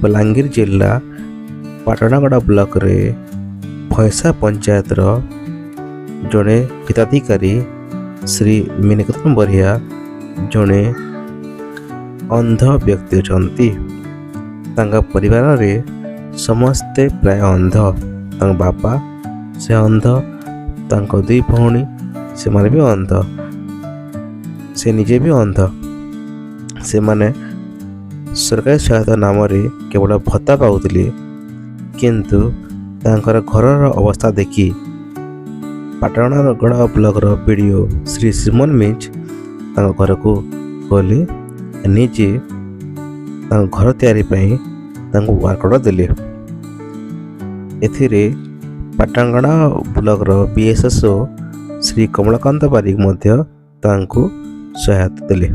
ବଲାଙ୍ଗୀର ଜିଲ୍ଲା ପାଟଣାଗଡ଼ ବ୍ଲକରେ ଭଇଁସା ପଞ୍ଚାୟତର ଜଣେ ହିତାଧିକାରୀ ଶ୍ରୀ ମୀନକେତନ ବରିହା ଜଣେ ଅନ୍ଧ ବ୍ୟକ୍ତି ଅଛନ୍ତି। ତାଙ୍କ ପରିବାରରେ ସମସ୍ତେ ପ୍ରାୟ ଅନ୍ଧ। ତାଙ୍କ ବାପା ସେ ଅନ୍ଧ, ତାଙ୍କ ଦୁଇ ଭଉଣୀ ସେମାନେ ବି ଅନ୍ଧ, ସେ ନିଜେ ବି ଅନ୍ଧ। ସେମାନେ ସରକାରୀ ସହାୟତା ନାମରେ କେବଳ ଭତ୍ତା ପାଉଥିଲେ, କିନ୍ତୁ ତାଙ୍କର ଘରର ଅବସ୍ଥା ଦେଖି ପାଟଣାଗଡ଼ ବ୍ଲକର ବିଡ଼ିଓ ଶ୍ରୀ ଶ୍ରୀମନ ମିଞ୍ଜ ତାଙ୍କ ଘରକୁ ଗଲେ, ନିଜେ ତାଙ୍କ ଘର ତିଆରି ପାଇଁ ତାଙ୍କୁ ୱାର୍କ ଅର୍ଡ଼ର ଦେଲେ। ଏଥିରେ ପାଟଣାଗଡ଼ ବ୍ଲକର ବିଏସ୍ଏସ୍ଓ ଶ୍ରୀ କମଳକାନ୍ତ ବାରିକ ମଧ୍ୟ ତାଙ୍କୁ ସହାୟତା ଦେଲେ।